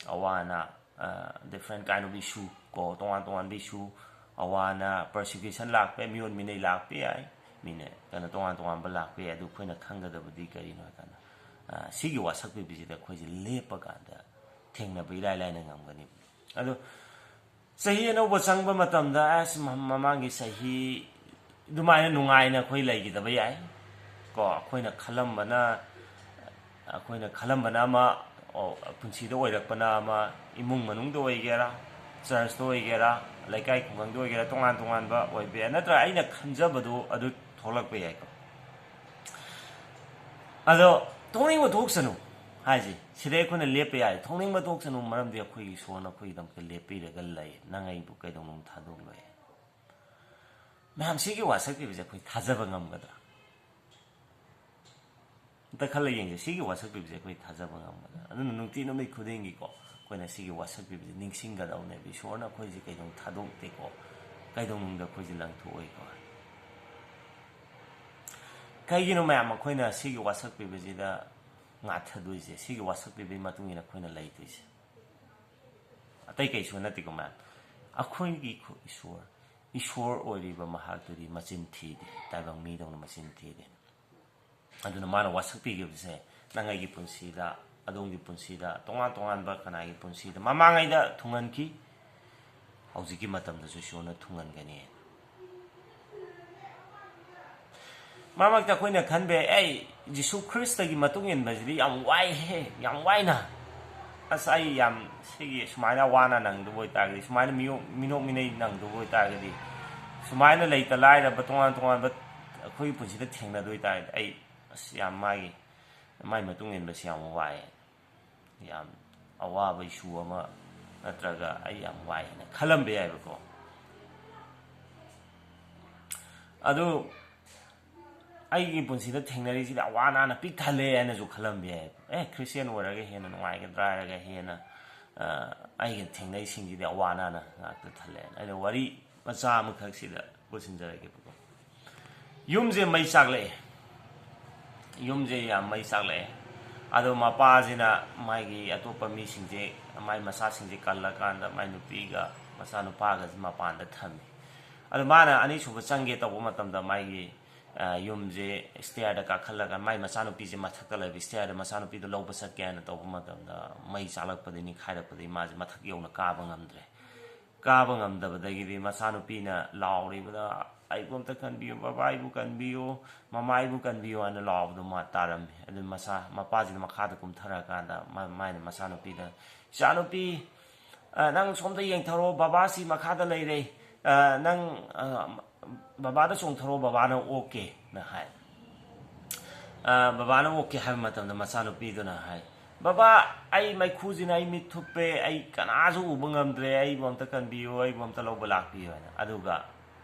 ꯑꯋꯥ ꯑꯅꯥ, ꯑ, different kind of issue ꯀꯣ, ꯇꯣꯉꯥꯟ ꯇꯣꯉꯥꯟꯕ issue, ꯑꯋꯥ ꯑꯅꯥ, persecution ꯂꯥꯛꯄ ꯌꯥꯏ, ꯃꯤꯑꯣꯠ ꯃꯤꯅꯩ ꯂꯥꯛꯄ ꯌꯥꯏ, ꯃꯤꯅ ꯀꯩꯅꯣ ꯇꯣꯉꯥꯟ ꯇꯣꯉꯥꯟꯕ ꯂꯥꯛꯄ ꯌꯥꯏ꯫ ꯑꯗꯨ ꯑꯩꯈꯣꯏꯅ ꯈꯪꯒꯗꯕꯗꯤ ꯀꯔꯤꯅꯣ ꯍꯥꯏ ꯀꯥꯟꯗ, ꯑ, ꯁꯤꯒꯤ ꯋꯥꯁꯛ ꯄꯤꯕꯁꯤꯗ ꯑꯩꯈꯣꯏꯁꯦ ꯂꯦꯞꯄ ꯀꯥꯟꯗ ꯊꯦꯡꯅꯕ ꯏꯔꯥꯏ ꯂꯥꯏꯅ ꯉꯝꯒꯅꯤ꯫ ꯑꯗꯣ ꯆꯍꯤ ꯑꯅꯧꯕ ꯆꯪꯕ ꯃꯇꯝꯗ, ꯑꯁ, ꯃ-, ꯃꯃꯥꯡꯒꯤ ꯆꯍꯤ ꯑꯗꯨꯃꯥꯏꯅ ꯅꯨꯡꯉꯥꯏꯅ ꯑꯩꯈꯣꯏ ꯂꯩꯈꯤꯗꯕ ꯌꯥꯏ꯫ ꯀꯣ, ꯑꯩꯈꯣꯏꯅ ꯈꯜꯂꯝꯕꯅ, ꯑꯩꯈꯣꯏꯅ ꯈꯜꯂꯝꯕꯅ ꯑꯃ, ꯑꯣ, ꯄꯨꯟꯁꯤꯗ ꯑꯣꯏꯔꯛꯄꯅ ꯑꯃ, ꯏꯃꯨꯡ ꯃꯅꯨꯡꯗ ꯑꯣꯏꯒꯦꯔꯥ, ꯆꯔꯆꯇ ꯑꯣꯏꯒꯦꯔꯥ, ꯂꯩꯀꯥꯏ ꯈꯨꯡꯒꯪꯗ ꯑꯣꯏꯒꯦꯔꯥ, ꯇꯣꯉꯥꯟ ꯇꯣꯉꯥꯟꯕ ꯑꯣꯏꯕ ꯌꯥꯏ, ꯅꯠꯇ꯭ꯔꯥ? ꯑꯩꯅ ꯈꯟꯖꯕꯗꯨ ꯑꯗꯨ ꯊꯣꯛꯂꯛꯄ ꯌꯥꯏꯀꯣ꯫ ꯑꯗꯣ ꯊꯣꯛꯅꯤꯡꯕ ꯊꯣꯛꯁꯅꯨ ꯍꯥꯏꯁꯦ ꯁꯤꯗ ꯑꯩꯈꯣꯏꯅ ꯂꯦꯞꯄ ꯌꯥꯏ꯫ ꯊꯣꯛꯅꯤꯡꯕ ꯊꯣꯛꯁꯅꯨ, ꯃꯔꯝꯗꯤ ꯑꯩꯈꯣꯏꯒꯤ ꯏꯁꯣꯔꯅ ꯑꯩꯈꯣꯏꯒꯤꯗꯃꯛꯇ ꯂꯦꯞꯄꯤꯔꯒ ꯂꯩ꯫ ꯅꯪ ꯑꯩꯕꯨ ꯀꯩꯗꯧꯅꯨꯡ ꯊꯥꯗꯣꯛꯂꯣꯏ꯫ ꯃꯌꯥꯝ, ꯁꯤꯒꯤ ꯋꯥꯁꯛ ꯄꯤꯕꯁꯦ ꯑꯩꯈꯣꯏ ꯊꯥꯖꯕ ꯉꯝꯒꯗ꯭ꯔꯥ? ꯑꯝꯇ ꯈꯜꯂ ꯌꯦꯡꯁꯦ, ꯁꯤꯒꯤ ꯋꯥꯁꯛ ꯄꯤꯕꯁꯦ ꯑꯩꯈꯣꯏ ꯊꯥꯖꯕ ꯉꯝꯒꯗ꯭ꯔꯥ? ꯑꯗꯨꯅ ꯅꯨꯡꯇꯤ ꯅꯨꯃꯤꯠ ꯈꯨꯗꯤꯡꯒꯤꯀꯣ, ꯑꯩꯈꯣꯏꯅ ꯁꯤꯒꯤ ꯋꯥꯁꯛ ꯄꯤꯕꯁꯦ ꯅꯤꯡꯁꯤꯡꯒꯗꯧꯅꯦꯕ꯫ ꯏꯁꯣꯔꯅ ꯑꯩꯈꯣꯏꯁꯦ ꯀꯩꯗꯧ ꯊꯥꯗꯣꯛꯇꯦꯀꯣ, ꯀꯩꯗꯧꯅꯨꯡꯗ ꯑꯩꯈꯣꯏꯁꯦ ꯂꯪꯊꯣꯛꯑꯣꯏꯀꯣ꯫ ꯀꯩꯒꯤꯅꯣ ꯃꯌꯥꯝ ꯑꯩꯈꯣꯏꯅ ꯁꯤꯒꯤ ꯋꯥꯁꯛ ꯄꯤꯕꯁꯤꯗ ꯉꯥꯊꯗꯣꯏꯁꯦ? ꯁꯤꯒꯤ ꯋꯥꯁꯛ ꯄꯤꯕꯒꯤ ꯃꯇꯨꯡ ꯏꯟꯅ ꯑꯩꯈꯣꯏꯅ ꯂꯩꯗꯣꯏꯁꯦ ꯑꯇꯩ ꯀꯩꯁꯨ ꯅꯠꯇꯦꯀꯣ ꯃꯌꯥꯝ꯫ ꯑꯩꯈꯣꯏꯒꯤ ꯈꯨ-, ꯏꯁꯣꯔ, ꯏꯁꯣꯔ ꯑꯣꯏꯔꯤꯕ ꯃꯍꯥꯛꯇꯨꯗꯤ ꯃꯆꯤꯟ ꯊꯤꯗꯦ, ꯇꯥꯏꯕꯪ ꯃꯤꯗꯧꯅ ꯃꯆꯤꯟ ꯊꯤꯗꯦ꯫ ꯑꯗꯨꯅ ꯃꯥꯅ ꯋꯥꯁꯛ ꯄꯤꯈꯤꯕꯁꯦ ꯅꯪ ꯑꯩꯒꯤ ꯄꯨꯟꯁꯤꯗ, ꯑꯗꯣꯝꯒꯤ ꯄꯨꯟꯁꯤꯗ, ꯇꯣꯉꯥꯟ ꯇꯣꯉꯥꯟꯕ ꯀꯅꯥꯒꯤ ꯄꯨꯟꯁꯤꯗ ꯃꯃꯥꯡꯉꯩꯗ ꯊꯨꯡꯍꯟꯈꯤ, ꯍꯧꯖꯤꯛꯀꯤ ꯃꯇꯝꯗꯁꯨ ꯏꯁꯣꯔꯅ ꯊꯨꯡꯍꯟꯒꯅꯤ꯫ ꯃꯔꯛ ꯃꯔꯛꯇ ꯑꯩꯈꯣꯏꯅ ꯈꯟꯕ ꯌꯥꯏ, "ꯑꯩ ꯖꯤꯁꯨ ꯈ꯭ꯔꯤꯁꯇꯒꯤ ꯃꯇꯨꯡ ꯏꯟꯕꯁꯤꯗꯤ ꯌꯥꯝ ꯋꯥꯏꯍꯦ, ꯌꯥꯝ ꯋꯥꯏꯅ꯫ ꯑꯁ, ꯑꯩ ꯌꯥꯝ ꯁꯤꯒꯤ ꯁꯨꯃꯥꯏꯅ ꯋꯥꯅ ꯅꯪꯗꯕ ꯑꯣꯏꯇꯥꯔꯒꯗꯤ, ꯁꯨꯃꯥꯏꯅ ꯃꯤꯌꯣꯛ-, ꯃꯤꯅꯣꯛ ꯃꯤꯅꯩ ꯅꯪꯗꯕ ꯑꯣꯏꯇꯥꯔꯒꯗꯤ, ꯁꯨꯃꯥꯏꯅ ꯂꯩꯇ ꯂꯥꯏꯔꯕ ꯇꯣꯉꯥꯟ ꯇꯣꯉꯥꯟꯕ ꯑꯩꯈꯣꯏꯒꯤ ꯄꯨꯟꯁꯤꯗ ꯊꯦꯡꯅꯗꯣꯏ ꯇꯥꯔꯒꯗꯤ, ꯑꯩ, ꯑꯁ, ꯌꯥꯝ ꯃꯥꯒꯤ, ꯃꯥꯏ ꯃꯇꯨꯡ ꯏꯟꯕꯁꯤ ꯌꯥꯝ ꯋꯥꯏ"꯫ ꯌꯥꯝ ꯑꯋꯥꯕ ꯏꯁꯨ ꯑꯃ ꯅꯠꯇ꯭ꯔꯒ ꯑꯩ ꯌꯥꯝ ꯋꯥꯏ ꯍꯥꯏꯅ ꯈꯜꯂꯝꯕ ꯌꯥꯏꯕꯀꯣ꯫ ꯑꯗꯨ ꯑꯩꯒꯤ ꯄꯨꯟꯁꯤꯗ ꯊꯦꯡꯅꯔꯤꯁꯤꯗꯤ ꯑꯋꯥ ꯑꯅꯥꯅ ꯄꯤꯛ ꯊꯜꯂꯦ ꯍꯥꯏꯅꯁꯨ ꯈꯜꯂꯝꯕ ꯌꯥꯏꯕ꯫ ꯑꯦ, ꯈ꯭ꯔꯤꯁꯇꯤꯌꯥꯟ ꯑꯣꯏꯔꯒ ꯍꯦꯟꯅ ꯅꯨꯡꯉꯥꯏꯒꯗ꯭ꯔꯥ ꯍꯥꯏꯔꯒ ꯍꯦꯟꯅ, ꯑ, ꯑꯩꯒ ꯊꯦꯡꯅꯩꯁꯤꯡꯁꯤꯗꯤ ꯑꯋꯥ ꯑꯅꯥꯅ ꯉꯥꯛꯇ ꯊꯜꯂꯦ ꯍꯥꯏꯅ꯫ ꯑꯩꯅ ꯋꯥꯔꯤ ꯃꯆꯥ ꯑꯃꯈꯛꯁꯤꯗ ꯄꯨꯁꯤꯟꯖꯔꯒꯦꯕꯀꯣ꯫ ꯌꯨꯝꯁꯦ ꯃꯩ ꯆꯥꯛꯂꯛꯑꯦ꯫ ꯌꯨꯝꯁꯦ ꯌꯥꯝ ꯃꯩ ꯆꯥꯛꯂꯛꯑꯦ꯫ ꯑꯗꯣ ꯃꯄꯥꯁꯤꯅ ꯃꯥꯒꯤ ꯑꯇꯣꯞꯄ ꯃꯤꯁꯤꯡꯁꯦ, ꯃꯥꯏ ꯃꯆꯥꯁꯤꯡꯁꯦ ꯀꯜꯂꯀꯥꯟꯗ ꯃꯥꯏ ꯅꯨꯄꯤꯒ ꯃꯆꯥꯅꯨꯄꯥꯒꯁꯦ ꯃꯄꯥꯟꯗ ꯊꯝꯃꯤ꯫ ꯑꯗꯣ ꯃꯥꯅ ꯑꯅꯤꯁꯨꯕ ꯆꯪꯒꯦ ꯇꯧꯕ ꯃꯇꯝꯗ ꯃꯥꯒꯤ, ꯑ, ꯌꯨꯝꯁꯦ ꯁ꯭ꯇꯦꯌꯔꯗ ꯀꯥꯈꯠꯂꯒ ꯃꯥꯏ ꯃꯆꯥꯅꯨꯄꯤꯁꯦ ꯃꯊꯛꯇ ꯂꯩꯕ ꯁ꯭ꯇꯦꯌꯔꯗ ꯃꯆꯥꯅꯨꯄꯤꯗꯣ ꯂꯧꯕ ꯆꯠꯀꯦ ꯍꯥꯏꯅ ꯇꯧꯕ ꯃꯇꯝꯗ ꯃꯩ ꯆꯥꯛꯂꯛꯄꯗꯒꯤ ꯅꯤꯡꯈꯥꯏꯔꯛꯄꯗꯒꯤ ꯃꯥꯁꯦ ꯃꯊꯛ ꯌꯧꯅ ꯀꯥꯕ ꯉꯝꯗ꯭ꯔꯦ꯫ ꯀꯥꯕ ꯉꯝꯗꯕꯗꯒꯤꯗꯤ ꯃꯆꯥꯅꯨꯄꯤꯅ ꯂꯥꯎꯔꯤꯕꯗ, "ꯑꯩꯕꯨ ꯑꯝꯇ ꯀꯟꯕꯤꯌꯨ, ꯕꯕꯥ, ꯑꯩꯕꯨ ꯀꯟꯕꯤꯌꯨ, ꯃꯃꯥ, ꯑꯩꯕꯨ ꯀꯟꯕꯤꯌꯨ" ꯍꯥꯏꯅ ꯂꯥꯎꯕꯗꯣ ꯃꯥ ꯇꯥꯔꯝꯃꯤ꯫ ꯑꯗꯨ ꯃꯆꯥ, ꯃꯄꯥꯁꯤꯅ ꯃꯈꯥꯗ ꯀꯨꯝꯊꯔꯀꯥꯟꯗ ꯃꯥ-, ꯃꯥꯅ ꯃꯆꯥꯅꯨꯄꯤꯗ, "ꯏꯆꯥꯅꯨꯄꯤ, ꯑ, ꯅꯪ ꯁꯣꯝꯗ ꯌꯦꯡꯊꯔꯣ, ꯕꯕꯥꯁꯤ ꯃꯈꯥꯗ ꯂꯩꯔꯦ, ꯑ, ꯅꯪ, ꯑ, ꯕꯕꯥꯗ ꯆꯣꯡꯊꯔꯣ, ꯕꯕꯥꯅ ꯑꯣꯛꯀꯦꯅ" ꯍꯥꯏ꯫ ꯑ, ꯕꯕꯥꯅ ꯑꯣꯛꯀꯦ ꯍꯥꯏꯕ ꯃꯇꯝꯗ ꯃꯆꯥꯅꯨꯄꯤꯗꯨꯅ ꯍꯥꯏ, "ꯕꯕꯥ, ꯑꯩ ꯃꯩꯈꯨꯁꯤꯅ ꯑꯩ ꯃꯤꯠ ꯊꯨꯞꯄꯦ, ꯑꯩ ꯀꯅꯥꯁꯨ ꯎꯕ ꯉꯝꯗ꯭ꯔꯦ, ꯑꯩꯕꯨ ꯑꯝꯇ ꯀꯟꯕꯤꯌꯨ, ꯑꯩꯕꯨ ꯑꯝꯇ ꯂꯧꯕ ꯂꯥꯛꯄꯤꯌꯨ" ꯍꯥꯏꯅ꯫ ꯑꯗꯨꯒ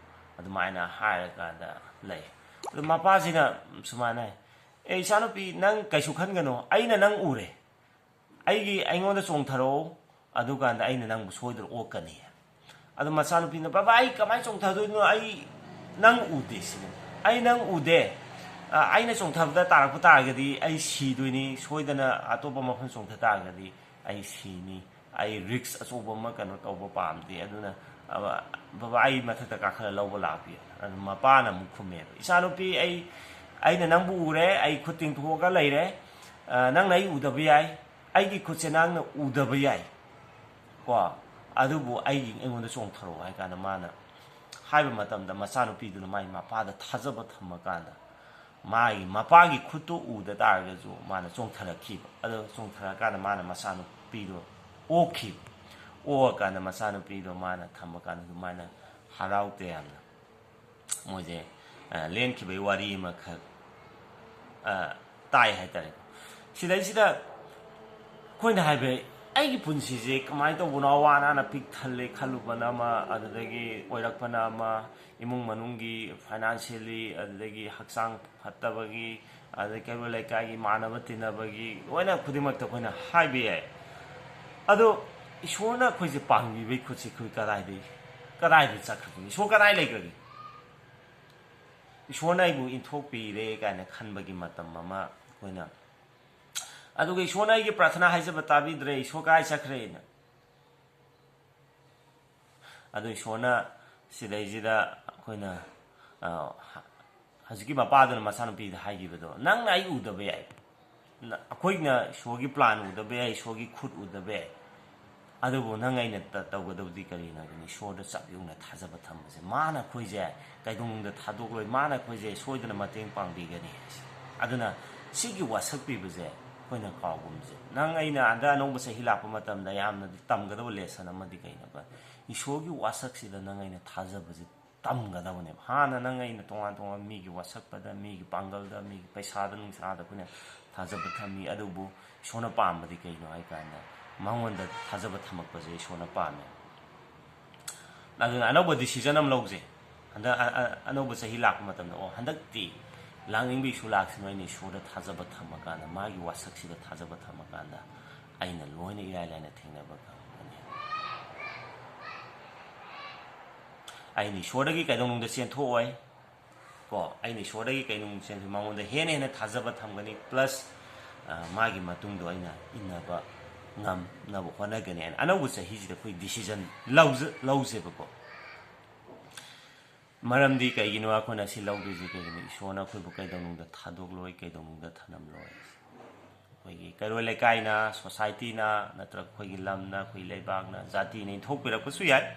ꯑꯗꯨꯃꯥꯏꯅ ꯍꯥꯏꯔꯀꯥꯟꯗ ꯂꯩ꯫ ꯑꯗꯨ ꯃꯄꯥꯁꯤꯅ ꯁꯨꯃꯥꯏꯅ ꯍꯥꯏ, "ꯑꯦ, ꯏꯆꯥꯅꯨꯄꯤ, ꯅꯪ ꯀꯩꯁꯨ ꯈꯟꯒꯅꯨ, ꯑꯩꯅ ꯅꯪ ꯎꯔꯦ, ꯑꯩꯒꯤ, ꯑꯩꯉꯣꯟꯗ ꯆꯣꯡꯊꯔꯛꯑꯣ, ꯑꯗꯨꯀꯥꯟꯗ ꯑꯩꯅ ꯅꯪꯕꯨ ꯁꯣꯏꯗꯅ ꯑꯣꯛꯀꯅꯤ"꯫ ꯑꯗꯨ ꯃꯆꯥꯅꯨꯄꯤꯅ, "ꯕꯕꯥ, ꯑꯩ ꯀꯃꯥꯏꯅ ꯆꯣꯡꯊꯗꯣꯏꯅꯣ? ꯑꯩ ꯅꯪ ꯎꯗꯦ" ꯁꯤꯅꯤ꯫ "ꯑꯩ ꯅꯪ ꯎꯗꯦ꯫ ꯑ, ꯑꯩꯅ ꯆꯣꯡꯊꯕꯗ ꯇꯥꯔꯛꯄ ꯇꯥꯔꯒꯗꯤ ꯑꯩ ꯁꯤꯗꯣꯏꯅꯤ, ꯁꯣꯏꯗꯅ ꯑꯇꯣꯞꯄ ꯃꯐꯝ ꯆꯣꯡꯊ ꯇꯥꯔꯒꯗꯤ ꯑꯩ ꯁꯤꯅꯤ꯫ ꯑꯩ ꯔꯤꯛꯁ ꯑꯆꯧꯕ ꯑꯃ ꯀꯩꯅꯣ ꯇꯧꯕ ꯄꯥꯝꯗꯦ, ꯑꯗꯨꯅ, ꯑ, ꯕꯕꯥ, ꯑꯩ ꯃꯊꯛꯇ ꯀꯥꯈꯠꯂ ꯂꯧꯕ ꯂꯥꯛꯄꯤꯌꯨ"꯫ ꯑꯗꯨ ꯃꯄꯥꯅ ꯑꯃꯨꯛ ꯈꯨꯝꯃꯦꯕ, "ꯏꯆꯥꯅꯨꯄꯤ, ꯑꯩ, ꯑꯩꯅ ꯅꯪꯕꯨ ꯎꯔꯦ, ꯑꯩ ꯈꯨꯠ ꯇꯤꯡꯊꯣꯛꯑꯒ ꯂꯩꯔꯦ, ꯑ, ꯅꯪꯅ ꯑꯩ ꯎꯗꯕ ꯌꯥꯏ, ꯑꯩꯒꯤ ꯈꯨꯠꯁꯦ ꯅꯪꯅ ꯎꯗꯕ ꯌꯥꯏ, ꯀꯣ, ꯑꯗꯨꯕꯨ ꯑꯩꯒꯤ, ꯑꯩꯉꯣꯟꯗ ꯆꯣꯡꯊꯔꯛꯑꯣ" ꯍꯥꯏ ꯀꯥꯟꯗ ꯃꯥꯅ ꯍꯥꯏꯕ ꯃꯇꯝꯗ ꯃꯆꯥꯅꯨꯄꯤꯗꯨꯅ ꯃꯥꯒꯤ ꯃꯄꯥꯗ ꯊꯥꯖꯕ ꯊꯝꯃꯀꯥꯟꯗ ꯃꯥꯒꯤ ꯃꯄꯥꯒꯤ ꯈꯨꯠꯇꯨ ꯎꯗ ꯇꯥꯔꯒꯁꯨ ꯃꯥꯅ ꯆꯣꯡꯊꯔꯛꯈꯤꯕ꯫ ꯑꯗꯣ ꯆꯣꯡꯊꯔꯛꯀꯥꯟꯗ ꯃꯥꯅ ꯃꯆꯥꯅꯨꯄꯤꯗꯣ ꯑꯣꯛꯈꯤꯕ꯫ ꯑꯣꯛꯑꯀꯥꯟꯗ ꯃꯆꯥꯅꯨꯄꯤꯗꯣ ꯃꯥꯅ ꯊꯝꯃꯀꯥꯟꯗ ꯑꯗꯨꯃꯥꯏꯅ ꯍꯔꯥꯎ ꯇꯌꯥꯝꯅ ꯃꯣꯏꯁꯦ, ꯑ, ꯂꯦꯟꯈꯤꯕꯒꯤ ꯋꯥꯔꯤ ꯑꯃꯈꯛ, ꯑ, ꯇꯥꯏ ꯍꯥꯏꯇꯥꯔꯦ꯫ ꯁꯤꯗꯩꯁꯤꯗ ꯑꯩꯈꯣꯏꯅ ꯍꯥꯏꯕ, ꯑꯩꯒꯤ ꯄꯨꯟꯁꯤꯁꯦ ꯀꯃꯥꯏꯅ ꯇꯧꯕꯅꯣ, ꯑꯋꯥ ꯑꯅꯥꯅ ꯄꯤꯛ ꯊꯜꯂꯦ ꯈꯜꯂꯨꯕꯅ ꯑꯃ, ꯑꯗꯨꯗꯒꯤ ꯑꯣꯏꯔꯛꯄꯅ ꯑꯃ, ꯏꯃꯨꯡ ꯃꯅꯨꯡꯒꯤ ꯐꯥꯏꯅꯥꯟꯁꯤꯌꯦꯜꯂꯤ, ꯑꯗꯨꯗꯒꯤ ꯍꯛꯆꯥꯡ ꯐꯠꯇꯕꯒꯤ, ꯑꯗꯩ ꯀꯩꯔꯣꯜ ꯂꯩꯀꯥꯏꯒꯤ ꯃꯥꯟꯅꯕ ꯇꯤꯟꯅꯕꯒꯤ, ꯂꯣꯏꯅ ꯈꯨꯗꯤꯡꯃꯛꯇ ꯑꯩꯈꯣꯏꯅ ꯍꯥꯏꯕ ꯌꯥꯏ꯫ ꯑꯗꯣ ꯏꯁꯣꯔꯅ ꯑꯩꯈꯣꯏꯁꯦ ꯄꯥꯡꯕꯤꯕꯒꯤ ꯈꯨꯠꯁꯦ ꯑꯩꯈꯣꯏ ꯀꯗꯥꯏꯗꯒꯤ, ꯀꯗꯥꯏꯗ ꯆꯠꯈ꯭ꯔꯒꯦ? ꯏꯁꯣꯔ ꯀꯗꯥꯏ ꯂꯩꯈ꯭ꯔꯒꯦ? ꯏꯁꯣꯔꯅ ꯑꯩꯕꯨ ꯏꯟꯊꯣꯛꯄꯤꯔꯦ ꯀꯥꯏꯅ ꯈꯟꯕꯒꯤ ꯃꯇꯝ ꯑꯃ ꯑꯩꯈꯣꯏꯅ, ꯑꯗꯨꯒ ꯏꯁꯣꯔꯅ ꯑꯩꯒꯤ ꯄ꯭ꯔꯥꯊꯅꯥ ꯍꯥꯏꯖꯕ ꯇꯥꯕꯤꯗ꯭ꯔꯦ, ꯏꯁꯣꯔ ꯀꯥꯏ ꯆꯠꯈ꯭ꯔꯦꯅ꯫ ꯑꯗꯨ ꯏꯁꯣꯔꯅ ꯁꯤꯗꯩꯁꯤꯗ ꯑꯩꯈꯣꯏꯅ, ꯑ, ꯍꯧꯖꯤꯛꯀꯤ ꯃꯄꯥꯗꯨꯅ ꯃꯆꯥꯅꯨꯄꯤꯗ ꯍꯥꯏꯈꯤꯕꯗꯣ, "ꯅꯪꯅ ꯑꯩ ꯎꯗꯕ ꯌꯥꯏ, ꯅ-, ꯑꯩꯈꯣꯏꯅ ꯏꯁꯣꯔꯒꯤ ꯄ꯭ꯂꯥꯟ ꯎꯗꯕ ꯌꯥꯏ, ꯏꯁꯣꯔꯒꯤ ꯈꯨꯠ ꯎꯗꯕ ꯌꯥꯏ, ꯑꯗꯨꯕꯨ ꯅꯪ ꯑꯩꯅ ꯇ- ꯇꯧꯒꯗꯕꯗꯤ ꯀꯔꯤꯅꯣ ꯍꯥꯏꯕꯗ, ꯏꯁꯣꯔꯗ ꯆꯞ ꯌꯨꯡꯅ ꯊꯥꯖꯕ ꯊꯝꯕꯁꯦ꯫ ꯃꯥꯅ ꯑꯩꯈꯣꯏꯁꯦ ꯀꯩꯗꯧꯅꯨꯡꯗ ꯊꯥꯗꯣꯛꯂꯣꯏ, ꯃꯥꯅ ꯑꯩꯈꯣꯏꯁꯦ ꯁꯣꯏꯗꯅ ꯃꯇꯦꯡ ꯄꯥꯡꯕꯤꯒꯅꯤ ꯍꯥꯏꯁꯦ꯫ ꯑꯗꯨꯅ ꯁꯤꯒꯤ ꯋꯥꯁꯛ ꯄꯤꯕꯁꯦ ꯑꯩꯈꯣꯏꯅ ꯀꯥꯎꯒꯨꯝꯁꯦ꯫ ꯅꯪ ꯑꯩꯅ ꯍꯟꯗꯛ ꯑꯅꯧꯕ ꯆꯍꯤ ꯂꯥꯛꯄ ꯃꯇꯝꯗ ꯌꯥꯝꯅ ꯇꯝꯒꯗꯕ ꯂꯦꯁꯟ ꯑꯃꯗꯤ ꯀꯩꯅꯣ? ꯏꯁꯣꯔꯒꯤ ꯋꯥꯁꯛꯁꯤꯗ ꯅꯪ ꯑꯩꯅ ꯊꯥꯖꯕꯁꯦ ꯇꯝꯒꯗꯕꯅꯦꯕ꯫ ꯍꯥꯟꯅ ꯅꯪ ꯑꯩꯅ ꯇꯣꯉꯥꯟ ꯇꯣꯉꯥꯟꯕ ꯃꯤꯒꯤ ꯋꯥꯁꯛꯄꯗ, ꯃꯤꯒꯤ ꯄꯥꯡꯒꯜꯗ, ꯃꯤꯒꯤ ꯄꯩꯁꯥꯗ ꯅꯨꯡꯁꯥꯗ ꯑꯩꯈꯣꯏꯅ ꯊꯥꯖꯕ ꯊꯝꯃꯤ꯫ ꯑꯗꯨꯕꯨ ꯏꯁꯣꯔꯅ ꯄꯥꯝꯕꯗꯤ ꯀꯩꯅꯣ ꯍꯥꯏ ꯀꯥꯟꯗ, ꯃꯉꯣꯟꯗ ꯊꯥꯖꯕ ꯊꯝꯃꯛꯄꯁꯦ ꯏꯁꯣꯔꯅ ꯄꯥꯝꯃꯦ꯫ ꯑꯗꯨꯅ ꯑꯅꯧꯕ ꯗꯤꯁꯤꯖꯟ ꯑꯃ ꯂꯧꯁꯦ꯫ ꯍꯟꯗꯛ ꯑ- ꯑ- ꯑꯅꯧꯕ ꯆꯍꯤ ꯂꯥꯛꯄ ꯃꯇꯝꯗ, ꯑꯣ, ꯍꯟꯗꯛꯇꯤ ꯂꯥꯛꯅꯤꯡꯕ ꯏꯁꯨ ꯂꯥꯛꯁꯤꯅꯣ, ꯑꯩꯅ ꯏꯁꯣꯔꯗ ꯊꯥꯖꯕ ꯊꯝꯃꯀꯥꯟꯗ, ꯃꯥꯒꯤ ꯋꯥꯁꯛꯁꯤꯗ ꯊꯥꯖꯕ ꯊꯝꯃꯀꯥꯟꯗ, ꯑꯩꯅ ꯂꯣꯏꯅ ꯏꯔꯥꯏ ꯂꯥꯏꯅ ꯊꯦꯡꯅꯕ ꯉꯝꯒꯅꯤ꯫ ꯑꯩꯅ ꯏꯁꯣꯔꯗꯒꯤ ꯀꯩꯗꯧꯅꯨꯡꯗ ꯆꯦꯟꯊꯣꯛꯑꯣꯏ꯫ ꯀꯣ, ꯑꯩꯅ ꯏꯁꯣꯔꯗꯒꯤ ꯀꯩꯅꯨꯡ ꯆꯦꯟꯊꯣꯛ, ꯃꯉꯣꯟꯗ ꯍꯦꯟꯅ ꯍꯦꯟꯅ ꯊꯥꯖꯕ ꯊꯝꯒꯅꯤ, ꯄ꯭ꯂꯁ ꯃꯥꯒꯤ ꯃꯇꯨꯡꯗꯣ ꯑꯩꯅ ꯏꯟꯅꯕ ꯉꯝꯅꯕ ꯍꯣꯠꯅꯒꯅꯤ ꯍꯥꯏꯅ ꯑꯅꯧꯕ ꯆꯍꯤꯁꯤꯗ ꯑꯩꯈꯣꯏ ꯗꯤꯁꯤꯖꯟ ꯂꯧꯖ ꯂꯧꯁꯦꯕꯀꯣ꯫ ꯃꯔꯝꯗꯤ ꯀꯩꯒꯤꯅꯣ ꯑꯩꯈꯣꯏꯅ ꯁꯤ ꯂꯧꯗꯣꯏꯁꯦ? ꯀꯩꯒꯤꯅꯣ? ꯏꯁꯣꯔꯅ ꯑꯩꯈꯣꯏꯕꯨ ꯀꯩꯗꯧꯅꯨꯡꯗ ꯊꯥꯗꯣꯛꯂꯣꯏ, ꯀꯩꯗꯧꯅꯨꯡꯗ ꯊꯅꯝꯂꯣꯏ꯫ ꯑꯩꯈꯣꯏꯒꯤ ꯀꯩꯔꯣꯏ ꯂꯩꯀꯥꯏꯅ, ꯁꯣꯁꯥꯏꯇꯤꯅ, ꯅꯠꯇ꯭ꯔꯒ ꯑꯩꯈꯣꯏꯒꯤ ꯂꯝꯅ, ꯑꯩꯈꯣꯏ ꯂꯩꯕꯥꯛꯅ, ꯖꯥꯇꯤꯅ ꯏꯟꯊꯣꯛꯄꯤꯔꯛꯄꯁꯨ ꯌꯥꯏ,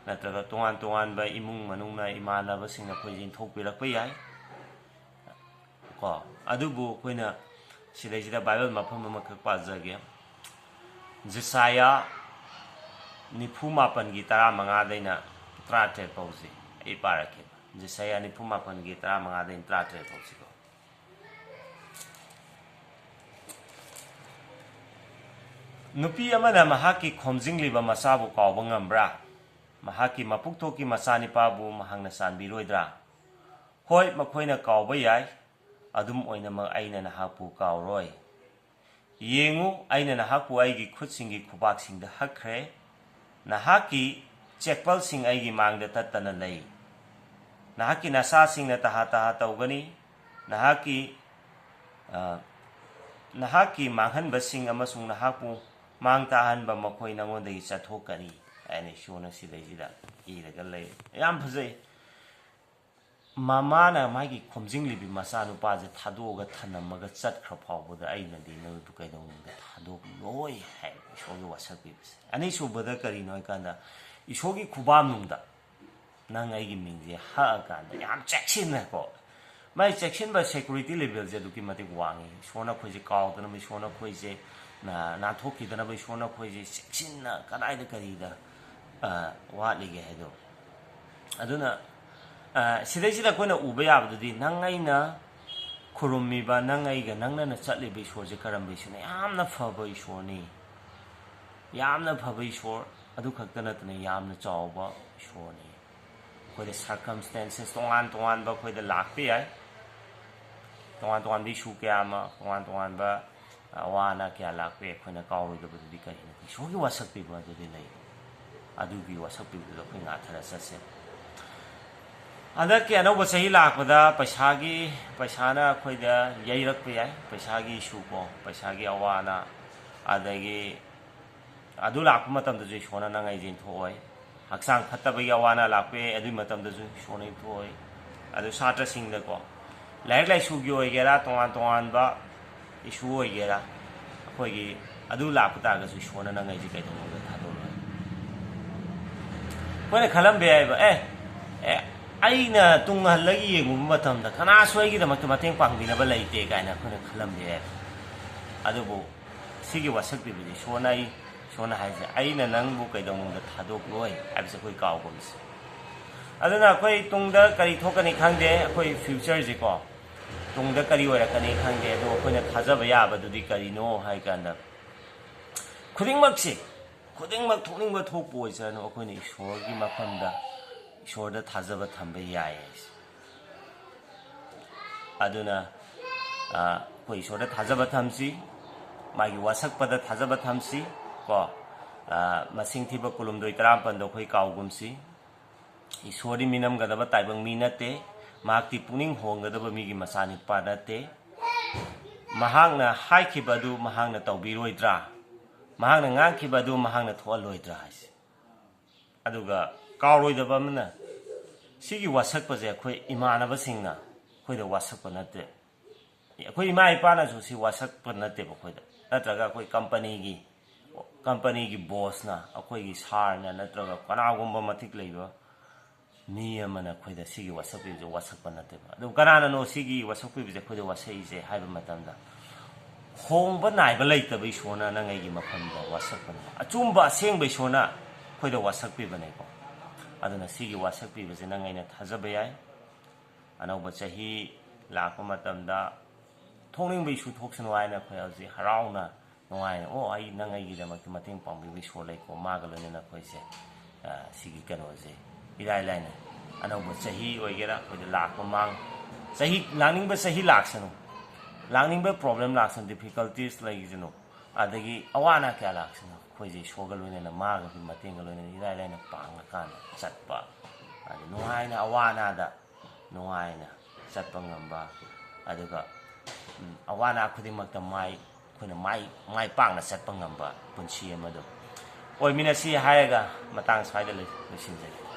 ꯅꯠꯇ꯭ꯔꯒ ꯇꯣꯉꯥꯟ ꯇꯣꯉꯥꯟꯕ ꯏꯃꯨꯡ ꯃꯅꯨꯡꯅ, ꯏꯃꯥꯟꯅꯕꯁꯤꯡꯅ ꯑꯩꯈꯣꯏꯁꯦ ꯏꯟꯊꯣꯛꯄꯤꯔꯛꯄ ꯌꯥꯏ꯫ ꯀꯣ, ꯑꯗꯨꯕꯨ ꯑꯩꯈꯣꯏꯅ ꯁꯤꯗꯩꯁꯤꯗ ꯕꯥꯏꯕꯜ ꯃꯐꯝ ꯑꯃꯈꯛ ꯄꯥꯖꯒꯦ꯫ ꯖꯤꯁꯥꯌꯥ ꯅꯤꯐꯨ ꯃꯥꯄꯟꯒꯤ ꯇꯔꯥꯃꯉꯥꯗꯩꯅ ꯇꯔꯥꯇꯔꯦꯠ ꯐꯥꯎꯁꯤ ꯑꯩ ꯄꯥꯔꯛꯀꯦ꯫ ꯖꯤꯁꯥꯌꯥ ꯅꯤꯐꯨ ꯃꯥꯄꯟꯒꯤ ꯇꯔꯥꯃꯉꯥꯗꯩꯅ ꯇꯔꯥꯇꯔꯦꯠ ꯐꯥꯎꯁꯤꯀꯣ꯫ ꯅꯨꯄꯤ ꯑꯃꯅ ꯃꯍꯥꯛꯀꯤ ꯈꯣꯝꯖꯤꯡꯂꯤꯕ ꯃꯆꯥꯕꯨ ꯀꯥꯎꯕ ꯉꯝꯕ꯭ꯔꯥ? ꯃꯍꯥꯛꯀꯤ ꯃꯄꯨꯛꯊꯣꯛꯀꯤ ꯃꯆꯥꯅꯤꯄꯥꯕꯨ ꯃꯍꯥꯛꯅ ꯆꯥꯟꯕꯤꯔꯣꯏꯗ꯭ꯔꯥ? ꯍꯣꯏ, ꯃꯈꯣꯏꯅ ꯀꯥꯎꯕ ꯌꯥꯏ, ꯑꯗꯨꯝ ꯑꯣꯏꯅꯃꯛ ꯑꯩꯅ ꯅꯍꯥꯛꯄꯨ ꯀꯥꯎꯔꯣꯏ꯫ ꯌꯦꯡꯉꯨ, ꯑꯩꯅ ꯅꯍꯥꯛꯄꯨ ꯑꯩꯒꯤ ꯈꯨꯠꯁꯤꯡꯒꯤ ꯈꯨꯕꯥꯛꯁꯤꯡꯗ ꯍꯛꯈ꯭ꯔꯦ꯫ ꯅꯍꯥꯛꯀꯤ ꯆꯦꯛꯄꯜꯁꯤꯡ ꯑꯩꯒꯤ ꯃꯥꯡꯗ ꯇꯠꯇꯅ ꯂꯩ꯫ ꯅꯍꯥꯛꯀꯤ ꯅꯆꯥꯁꯤꯡꯅ ꯇꯍꯥ ꯇꯍꯥ ꯇꯧꯒꯅꯤ꯫ ꯅꯍꯥꯛꯀꯤ, ꯑ, ꯅꯍꯥꯛꯀꯤ ꯃꯥꯡꯍꯟꯕꯁꯤꯡ ꯑꯃꯁꯨꯡ ꯅꯍꯥꯛꯄꯨ ꯃꯥꯡ ꯇꯥꯍꯟꯕ ꯃꯈꯣꯏ ꯅꯉꯣꯟꯗꯒꯤ ꯆꯠꯊꯣꯛꯀꯅꯤ ꯍꯥꯏꯅ ꯏꯁꯣꯔꯅ ꯁꯤꯗꯩꯁꯤꯗ ꯏꯔꯒ ꯂꯩ꯫ ꯌꯥꯝ ꯐꯖꯩ꯫ ꯃꯃꯥꯅ ꯃꯥꯒꯤ ꯈꯣꯝꯖꯤꯡꯂꯤꯕꯤ ꯃꯆꯥꯅꯨꯄꯥꯁꯦ ꯊꯥꯗꯣꯛꯑꯒ ꯊꯅꯝꯃꯒ ꯆꯠꯈ꯭ꯔ ꯐꯥꯎꯕꯗ ꯑꯩꯅꯗꯤ ꯅꯪꯗꯨ ꯀꯩꯗꯧꯅꯨꯡꯗ ꯊꯥꯗꯣꯛꯂꯣꯏ ꯍꯥꯏꯕ ꯏꯁꯣꯔꯒꯤ ꯋꯥꯁꯛ ꯄꯤꯕꯁꯦ꯫ ꯑꯅꯤꯁꯨꯕꯗ ꯀꯔꯤꯅꯣ ꯍꯥꯏꯀꯥꯟꯗ, ꯏꯁꯣꯔꯒꯤ ꯈꯨꯕꯥꯝꯅꯨꯡꯗ ꯅꯪ ꯑꯩꯒꯤ ꯃꯤꯡꯁꯦ ꯍꯛꯑꯀꯥꯟꯗ ꯌꯥꯝ ꯆꯦꯛꯁꯤꯟꯅꯀꯣ, ꯃꯥꯏ ꯆꯦꯛꯁꯤꯟꯕ, security levelꯁꯦ ꯑꯗꯨꯛꯀꯤ ꯃꯇꯤꯛ ꯋꯥꯡꯉꯤ꯫ ꯏꯁꯣꯔꯅ ꯑꯩꯈꯣꯏꯁꯦ ꯀꯥꯎꯗꯅꯕ, ꯏꯁꯣꯔꯅ ꯑꯩꯈꯣꯏꯁꯦ ꯅꯥ-, ꯅꯥꯟꯊꯣꯛꯈꯤꯗꯅꯕ, ꯏꯁꯣꯔꯅ ꯑꯩꯈꯣꯏꯁꯦ ꯆꯦꯛꯁꯤꯟꯅ ꯀꯗꯥꯏꯗ ꯀꯔꯤꯗ, ꯑ, ꯋꯥꯠꯂꯤꯒꯦ ꯍꯥꯏꯗꯣ꯫ ꯑꯗꯨꯅ, ꯑ, ꯁꯤꯗꯩꯁꯤꯗ ꯑꯩꯈꯣꯏꯅ ꯎꯕ ꯌꯥꯕꯗꯨꯗꯤ, ꯅꯪ ꯑꯩꯅ ꯈꯨꯔꯨꯝꯃꯤꯕ, ꯅꯪ ꯑꯩꯒ ꯅꯪꯅꯅ ꯆꯠꯂꯤꯕ ꯏꯁꯣꯔꯁꯦ ꯀꯔꯝꯕ ꯏꯁꯣꯔꯅꯣ? ꯌꯥꯝꯅ ꯐꯕ ꯏꯁꯣꯔꯅꯤ꯫ ꯌꯥꯝꯅ ꯐꯕ ꯏꯁꯣꯔ꯫ ꯑꯗꯨ ꯈꯛꯇ ꯅꯠꯇꯅ ꯌꯥꯝꯅ ꯆꯥꯎꯕ ꯏꯁꯣꯔꯅꯤ꯫ ꯑꯩꯈꯣꯏꯗ circumstances ꯇꯣꯉꯥꯟ ꯇꯣꯉꯥꯟꯕ ꯑꯩꯈꯣꯏꯗ ꯂꯥꯛꯄ ꯌꯥꯏ꯫ ꯇꯣꯉꯥꯟ ꯇꯣꯉꯥꯟꯕ issue ꯀꯌꯥ ꯑꯃ, ꯇꯣꯉꯥꯟ ꯇꯣꯉꯥꯟꯕ ꯑꯋꯥ ꯑꯅꯥ ꯀꯌꯥ ꯂꯥꯛꯄ ꯌꯥꯏ꯫ ꯑꯩꯈꯣꯏꯅ ꯀꯥꯎꯔꯣꯏꯗꯕꯗꯨꯗꯤ ꯀꯔꯤꯅꯣ? ꯏꯁꯣꯔꯒꯤ ꯋꯥꯁꯛ ꯄꯤꯕ ꯑꯗꯨꯗꯤ ꯂꯩ꯫ ꯑꯗꯨꯒꯤ ꯋꯥꯁꯛ ꯄꯤꯕꯗꯨꯗ ꯑꯩꯈꯣꯏ ꯉꯥꯊꯔ ꯆꯠꯁꯦ꯫ ꯍꯟꯗꯛꯀꯤ ꯑꯅꯧꯕ ꯆꯍꯤ ꯂꯥꯛꯄꯗ ꯄꯩꯁꯥꯒꯤ, ꯄꯩꯁꯥꯅ ꯑꯩꯈꯣꯏꯗ ꯌꯩꯔꯛꯄ ꯌꯥꯏ, ꯄꯩꯁꯥꯒꯤ issue ꯀꯣ, ꯄꯩꯁꯥꯒꯤ ꯑꯋꯥ ꯑꯅꯥ, ꯑꯗꯒꯤ ꯑꯗꯨ ꯂꯥꯛꯄ ꯃꯇꯝꯗꯁꯨ ꯏꯁꯣꯔꯅ ꯅꯪ ꯑꯩꯁꯦ ꯏꯟꯊꯣꯛꯑꯣꯏ꯫ ꯍꯛꯆꯥꯡ ꯐꯠꯇꯕꯒꯤ ꯑꯋꯥ ꯑꯅꯥ ꯂꯥꯛꯄ ꯌꯥꯏ, ꯑꯗꯨꯒꯤ ꯃꯇꯝꯗꯁꯨ ꯏꯁꯣꯔꯅ ꯏꯟꯊꯣꯛꯑꯣꯏ꯫ ꯑꯗꯨ ꯁꯥꯇ꯭ꯔꯁꯤꯡꯗꯀꯣ, ꯂꯥꯏꯔꯤꯛ ꯂꯥꯏꯁꯨꯒꯤ ꯑꯣꯏꯒꯦꯔꯥ, ꯇꯣꯉꯥꯟ ꯇꯣꯉꯥꯟꯕ issue ꯑꯣꯏꯒꯦꯔꯥ, ꯑꯩꯈꯣꯏꯒꯤ ꯑꯗꯨ ꯂꯥꯛꯄ ꯇꯥꯔꯒꯁꯨ ꯏꯁꯣꯔꯅ ꯅꯪ ꯑꯩꯁꯦ ꯀꯩꯗꯧꯅꯨꯡꯗ ꯊꯥꯗꯣꯛꯂꯣꯏ꯫ ꯑꯩꯈꯣꯏꯅ ꯈꯜꯂꯝꯕ ꯌꯥꯏꯕ, "ꯑꯦ, ꯑꯦ, ꯑꯩꯅ ꯇꯨꯡ ꯍꯜꯂꯒ ꯌꯦꯡꯉꯨꯕ ꯃꯇꯝꯗ ꯀꯅꯥꯁꯨ ꯑꯩꯒꯤꯗꯃꯛꯇ ꯃꯇꯦꯡ ꯄꯥꯡꯕꯤꯅꯕ ꯂꯩꯇꯦ" ꯀꯥꯏꯅ ꯑꯩꯈꯣꯏꯅ ꯈꯜꯂꯝꯕ ꯌꯥꯏꯕ꯫ ꯑꯗꯨꯕꯨ ꯁꯤꯒꯤ ꯋꯥꯁꯛ ꯄꯤꯕꯗꯤ ꯏꯁꯣꯔꯅ ꯑꯩ, ꯏꯁꯣꯔꯅ ꯍꯥꯏꯁꯦ, "ꯑꯩꯅ ꯅꯪꯕꯨ ꯀꯩꯗꯧꯅꯨꯡꯗ ꯊꯥꯗꯣꯛꯂꯣꯏ" ꯍꯥꯏꯕꯁꯦ ꯑꯩꯈꯣꯏ ꯀꯥꯎꯒꯨꯝꯁꯦ꯫ ꯑꯗꯨꯅ ꯑꯩꯈꯣꯏ ꯇꯨꯡꯗ ꯀꯔꯤ ꯊꯣꯛꯀꯅꯤ ꯈꯪꯗꯦ, ꯑꯩꯈꯣꯏ futureꯁꯦꯀꯣ, ꯇꯨꯡꯗ ꯀꯔꯤ ꯑꯣꯏꯔꯛꯀꯅꯤ ꯈꯪꯗꯦ, ꯑꯗꯣ ꯑꯩꯈꯣꯏꯅ ꯊꯥꯖꯕ ꯌꯥꯕꯗꯨꯗꯤ ꯀꯔꯤꯅꯣ ꯍꯥꯏ ꯀꯥꯟꯗ, ꯈꯨꯗꯤꯡꯃꯛꯁꯦ, ꯈꯨꯗꯤꯡꯃꯛ ꯊꯣꯛꯅꯤꯡꯕ ꯊꯣꯛꯄ ꯑꯣꯏꯁꯅꯨ, ꯑꯩꯈꯣꯏꯅ ꯏꯁꯣꯔꯒꯤ ꯃꯐꯝꯗ, ꯏꯁꯣꯔꯗ ꯊꯥꯖꯕ ꯊꯝꯕ ꯌꯥꯏ ꯍꯥꯏꯁꯦ꯫ ꯑꯗꯨꯅ, ꯑ, ꯑꯩꯈꯣꯏ ꯏꯁꯣꯔꯗ ꯊꯥꯖꯕ ꯊꯝꯁꯤ, ꯃꯥꯒꯤ ꯋꯥꯁꯛꯄꯗ ꯊꯥꯖꯕ ꯊꯝꯁꯤ ꯀꯣ꯫ ꯑ, ꯃꯁꯤꯡ ꯊꯤꯕ ꯀꯨꯟꯍꯨꯝꯗꯣꯏ ꯇꯔꯥꯃꯥꯄꯟꯗꯣ ꯑꯩꯈꯣꯏ ꯀꯥꯎꯒꯨꯝꯁꯤ꯫ ꯏꯁꯣꯔꯗꯤ ꯃꯤꯅꯝꯒꯗꯕ ꯇꯥꯏꯕꯪ ꯃꯤ ꯅꯠꯇꯦ, ꯃꯍꯥꯛꯇꯤ ꯄꯨꯛꯅꯤꯡ ꯍꯣꯡꯒꯗꯕ ꯃꯤꯒꯤ ꯃꯆꯥꯅꯨꯄꯥ ꯅꯠꯇꯦ꯫ ꯃꯍꯥꯛꯅ ꯍꯥꯏꯈꯤꯕ ꯑꯗꯨ ꯃꯍꯥꯛꯅ ꯇꯧꯕꯤꯔꯣꯏꯗ꯭ꯔꯥ? ꯃꯍꯥꯛꯅ ꯉꯥꯡꯈꯤꯕ ꯑꯗꯨ ꯃꯍꯥꯛꯅ ꯊꯣꯛꯍꯜꯂꯣꯏꯗ꯭ꯔꯥ ꯍꯥꯏꯁꯦ꯫ ꯑꯗꯨꯒ ꯀꯥꯎꯔꯣꯏꯗꯕ ꯑꯃꯅ, ꯁꯤꯒꯤ ꯋꯥꯁꯛꯄꯁꯦ ꯑꯩꯈꯣꯏ ꯏꯃꯥꯟꯅꯕꯁꯤꯡꯅ ꯑꯩꯈꯣꯏꯗ ꯋꯥꯁꯛꯄ ꯅꯠꯇꯦ꯫ ꯑꯩꯈꯣꯏ ꯏꯃꯥ ꯏꯄꯥꯅꯁꯨ ꯁꯤ ꯋꯥꯁꯛꯄ ꯅꯠꯇꯦꯕ ꯑꯩꯈꯣꯏꯗ, ꯅꯠꯇ꯭ꯔꯒ ꯑꯩꯈꯣꯏ ꯀꯝꯄꯅꯤꯒꯤ ꯀꯝꯄꯅꯤꯒꯤ ꯕꯣꯁꯅ, ꯑꯩꯈꯣꯏꯒꯤ ꯁꯥꯔꯅ, ꯅꯠꯇ꯭ꯔꯒ ꯀꯅꯥꯒꯨꯝꯕ ꯃꯇꯤꯛ ꯂꯩꯕ ꯃꯤ ꯑꯃꯅ ꯑꯩꯈꯣꯏꯗ ꯁꯤꯒꯤ ꯋꯥꯁꯛ ꯄꯤꯕꯁꯦ ꯋꯥꯁꯛꯄ ꯅꯠꯇꯦꯕ꯫ ꯑꯗꯨ ꯀꯅꯥꯅꯅꯣ ꯁꯤꯒꯤ ꯋꯥꯁꯛ ꯄꯤꯕꯁꯦ ꯑꯩꯈꯣꯏꯗ ꯋꯥꯁꯛꯏꯁꯦ ꯍꯥꯏꯕ ꯃꯇꯝꯗ, ꯍꯣꯡꯕ ꯅꯥꯏꯕ ꯂꯩꯇꯕ ꯏꯁꯣꯔꯅ ꯅꯪ ꯑꯩꯒꯤ ꯃꯐꯝꯗ ꯋꯥꯁꯛꯄꯅꯦ꯫ ꯑꯆꯨꯝꯕ ꯑꯁꯦꯡꯕ ꯏꯁꯣꯔꯅ ꯑꯩꯈꯣꯏꯗ ꯋꯥꯁꯛ ꯄꯤꯕꯅꯦꯀꯣ꯫ ꯑꯗꯨꯅ ꯁꯤꯒꯤ ꯋꯥꯁꯛ ꯄꯤꯕꯁꯦ ꯅꯪ ꯑꯩꯅ ꯊꯥꯖꯕ ꯌꯥꯏ꯫ ꯑꯅꯧꯕ ꯆꯍꯤ ꯂꯥꯛꯄ ꯃꯇꯝꯗ ꯊꯣꯛꯅꯤꯡꯕ ꯏꯁꯨ ꯊꯣꯛꯁꯅꯨ ꯍꯥꯏꯅ ꯑꯩꯈꯣꯏ ꯍꯧꯖꯤꯛ ꯍꯔꯥꯎꯅ, ꯅꯨꯡꯉꯥꯏꯅ, "ꯑꯣ, ꯑꯩ, ꯅꯪ ꯑꯩꯒꯤꯗꯃꯛꯇ ꯃꯇꯦꯡ ꯄꯥꯡꯕꯤꯕ ꯏꯁꯣꯔ ꯂꯩꯀꯣ", ꯃꯥꯒ ꯂꯣꯏꯅꯅ ꯑꯩꯈꯣꯏꯁꯦ, ꯑ, ꯁꯤꯒꯤ ꯀꯩꯅꯣꯁꯦ ꯏꯔꯥꯏ ꯂꯥꯏꯅ, ꯑꯅꯧꯕ ꯆꯍꯤ ꯑꯣꯏꯒꯦꯔꯥ, ꯑꯩꯈꯣꯏꯗ ꯂꯥꯛꯄ ꯃꯥꯡ-, ꯆꯍꯤ, ꯂꯥꯛꯅꯤꯡꯕ ꯆꯍꯤ ꯂꯥꯛꯁꯅꯨ, ꯂꯥꯛꯅꯤꯡꯕ ꯄ꯭ꯔꯣꯕ꯭ꯂꯦꯝ ꯂꯥꯛꯁꯅꯨ, ꯗꯤꯐꯤꯀꯜꯇꯤꯁ ꯂꯩꯁꯅꯨ, ꯑꯗꯒꯤ ꯑꯋꯥ ꯑꯅꯥ ꯀꯌꯥ ꯂꯥꯛꯁꯅꯨ, ꯑꯩꯈꯣꯏꯁꯦ ꯏꯁꯣꯔꯒ ꯂꯣꯏꯅꯅ, ꯃꯥꯒꯤ ꯃꯇꯦꯡꯒ ꯂꯣꯏꯅꯅ ꯏꯔꯥꯏ ꯂꯥꯏꯅ ꯄꯥꯡꯉꯀꯥꯟꯗ ꯆꯠꯄ, ꯑꯗ ꯅꯨꯡꯉꯥꯏꯅ ꯑꯋꯥ ꯑꯅꯥꯗ ꯅꯨꯡꯉꯥꯏꯅ ꯆꯠꯄ ꯉꯝꯕ, ꯑꯗꯨꯒ, ꯎꯝ, ꯑꯋꯥ ꯑꯅꯥ ꯈꯨꯗꯤꯡꯃꯛꯇ ꯃꯥꯏ, ꯑꯩꯈꯣꯏꯅ ꯃꯥꯏ, ꯃꯥꯏ ꯄꯥꯛꯅ ꯆꯠꯄ ꯉꯝꯕ ꯄꯨꯟꯁꯤ ꯑꯃꯗꯣ ꯑꯣꯏꯃꯤꯟꯅꯁꯤ ꯍꯥꯏꯔꯒ ꯃꯇꯥꯡ ꯁ꯭ꯋꯥꯏꯗ ꯂꯣꯏ-, ꯂꯣꯏꯁꯤꯟꯖꯒꯦ꯫